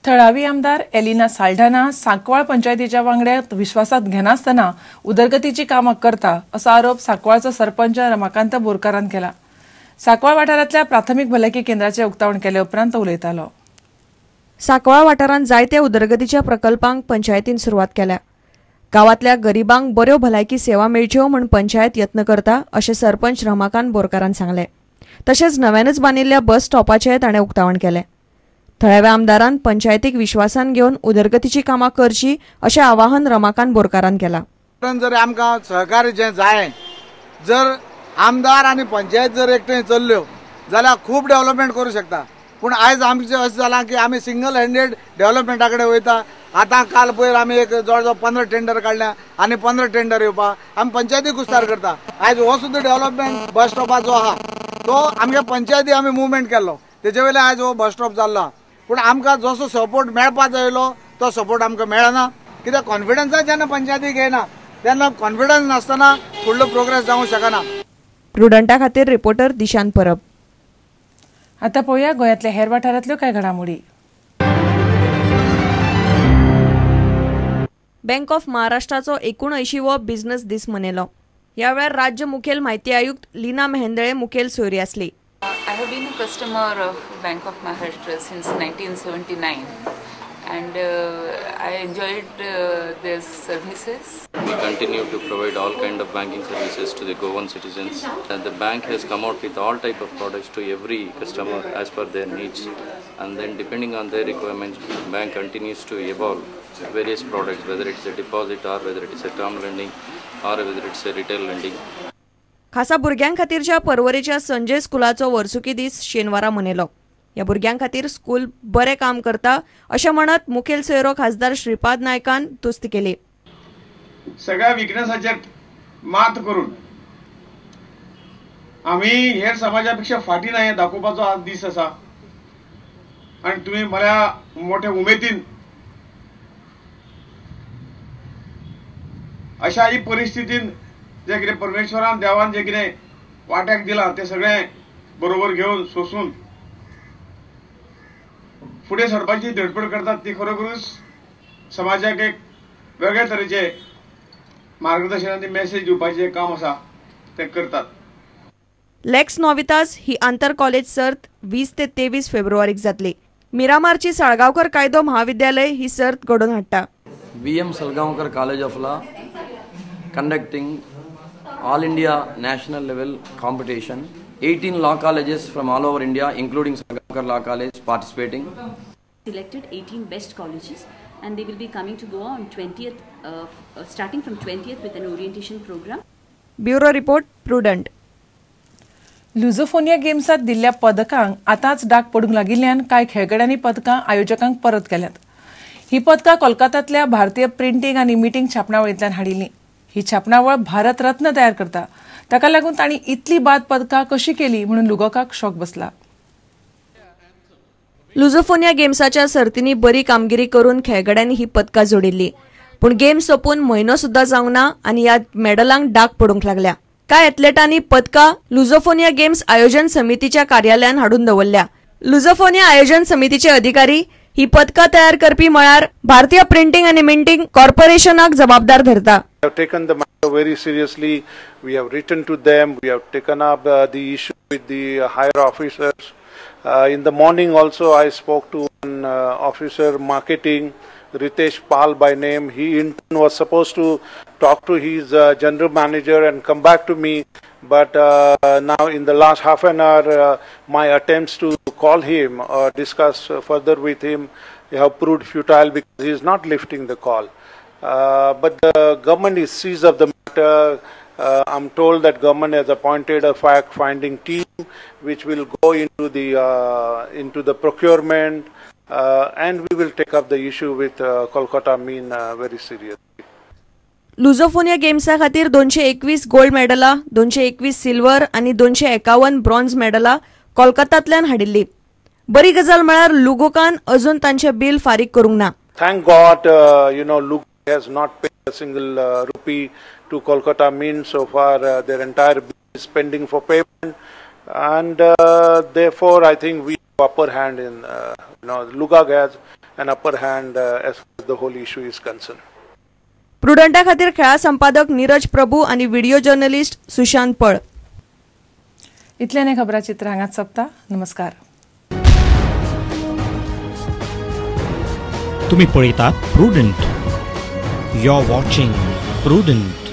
थळावी आमदार एलिना साल्ढाणा सांकवाळ पंचायतीच्या वांगड्याक विश्वासात घेनासतना उदरगतीची कामां करता असो आरोप सांकवाळचो सरपंच रमाकांत बोरकारान केला. सांकवाळ वाठारांतल्या प्राथमीक भलायकी केंद्राचें उक्तावण केले उपरांत तो उलयतालो. सांकवाळ वाठारांत जायत्या उदरगतीच्या प्रकल्पांक पंचायतीन सुरवात केल्या. गांवांतल्या गरिबांक बऱ्यो भलायकी सेवा मेळच्यो म्हूण पंचायत यत्न करता अशें सरपंच रमाकांत बोरकारान सांगलें. तशेंच नव्यानच बांदिल्ल्या बस स्टॉपाचें ताणें उक्तावण केलें. थळाव्या आमदारान पंचायतीक विश्वासान घेवन उदरगतीची कामां करची अशें आवाहन रमाकांत बोरकारान केलां. जर आमकां सहकार्य जें जाय, जर आमदार आनी पंचायत जर एकठांय चल्ल्यो जाल्यार खूब डेव्हलपमेंट करूं शकता. पूण आयज आमचें अशें जालां की आमी सिंगल हँडेड डेव्हलपमेंटा कडेन वयता. आतां काल पयर आमी एक जवळ जवळ 15 टेंडर काडल्या आनी 15 टेंडर येवपा आमी पंचायती कुस्तार करता. आयज हो सुद्दां डेव्हलपमेंट बस स्टॉपाचो आहा तो आमगे पंचायती आमी मुवमेंट केल्लो तेजे वयल्यान आयज हो बस स्टॉप जाल्लो आहा. पूण आमकां जसो सपोर्ट मेळपा जाय आयलो तो सपोर्ट आमकां मेळना. कित्याक कॉन्फिडन्साच जेन्ना पंचायती घेयना तेन्ना कॉन्फिडन्स नासतना फुडलो प्रोग्रेस जावंक शकना. प्रुडंटा खातीर रिपोर्टर दिशांत परब. आता पळोवया गोंयांतल्या हेर वाठारांतल्यो कांय घडामोडी. बँक ऑफ महाराष्ट्राचो 79वो बिझनेस दीस मनयलो. ह्या वेळार राज्य मुखेल म्हायती आयुक्त लीना मेहेंदळे मुखेल सोयरी आसली. I have been a customer of Bank of Maharashtra since 1979 and I enjoyed their services. We continue to provide all kind of banking services to the Goan citizens. And the bank has come out with all type of products to every customer as per their needs. And then depending on their requirements, bank continues to evolve various products, whether it's a deposit or whether it is a term lending or whether it's a retail lending. खासा भुरग्यां खातीरच्या परवरेच्या संजय स्कुलाचो वर्सुकी दीस शेनवारा मनयलो. ह्या भुरग्यां खातीर school बरें काम करता अशें म्हणत मुखेल सोयरो खासदार श्रीपाद नायकान तुस्त केली. सगळ्या विकनेसाचेर मात करून आमी हेर समाजापेक्षा फाटी ना हें दाखोवपाचो आज दीस आसा. आनी तुमी बऱ्या मोठ्या उमेदीन अशा ही परिस्थितीन जे कितें परमेश्वरान देवान जे कितें वाट्याक दिलां तें सगळें बरोबर घेवन सोसून फुडें सरपाची धडपड करतात ती खरोखरूच समाजाक एक वेगळे तरेचे मार्गदर्शन आनी मॅसेज दिवपाचें काम आसा तें करतात. लेक्स नोवितास ही आंतर कॉलेज सर्त 20 ते 23 फेब्रुवारीक जातली. मिरामारची साळगांवकर कायदो महाविद्यालय ही सर्त घडोवन हाडटा. V M Salgaonkar college of law conducting All India national level competition. 18 law colleges from all over India, including Salgaonkar Law College, participating. Selected 18 best colleges and they will be coming to Goa on 20th, starting from 20th with an orientation program. Bureau report, Prudent. Lusofonia गेम्सात दिल्ल्या पदकांक आतांच डाग पडूंक लागिल्ल्यान कांय खेळगड्यांनी पदकां आयोजकांक परत केल्यात. ही पदकां कोलकातांतल्या भारतीय प्रिंटींग आनी मिटींग छापणावळींतल्यान हाडिल्लीं. ही छापणावळ भारत रत्न तयार करता. ताका लागून तांणी इतली बाद पदकां कशी केली म्हणून लुगोकाक शॉक बसला. लुझोफोनिया गेम्साच्या सर्तींनी बरी कामगिरी करून खेळगड्यांनी ही पदकां जोडिल्ली. पूण गेम सोंपून म्हयनो सुद्दां जावंक ना आनी ह्या मेडलांक डाग पडूंक लागल्या. कांय एथलेटांनी पदकां लुझोफोनिया गेम्स आयोजन समितीच्या कार्यालयान हाडून दवरल्या. लुझोफोनिया आयोजन समितीचे अधिकारी ही पदकां तयार करपी म्हळ्यार भारतीय प्रिंटींग आनी मिंटींग कॉर्पोरेशनाक जबाबदार धरता. We have taken the matter very seriously. We have written to them. We have taken up the issue with the higher officers. In the morning also I spoke to an officer marketing, Ritesh Pal by name. He in turn was supposed to talk to his general manager and come back to me. But now in the last half an hour, my attempts to call him or discuss further with him have proved futile because he is not lifting the call. But the government is seized of the matter. I'm told that government has appointed a fact-finding team which will go into the procurement, and we will take up the issue with Kolkata Mean very seriously. Lusofonia गेम्सा खातीर 221 gold मेडलां, 221 silver आनी 251 bronze मेडलां कोलकातांतल्यान हाडिल्ली. बरी गजाल म्हळ्यार लुगोकान अजून तांचें bill फारीक करूंक ना. Thank God, Lugo has not paid a single rupee to Kolkata Mean so far. Their entire bill is pending for payment, and therefore I think we have upper hand in, Lugag has an upper hand as far as the whole issue is concerned. प्रुडंटा खातीर खेळा संपादक नीरज प्रभू आनी video journalist Sushant पळ. इतल्यान हें खबराचित्र हांगाच सोंपता. नमस्कार. तुम्ही पळयतात Prudent. You are watching Prudent.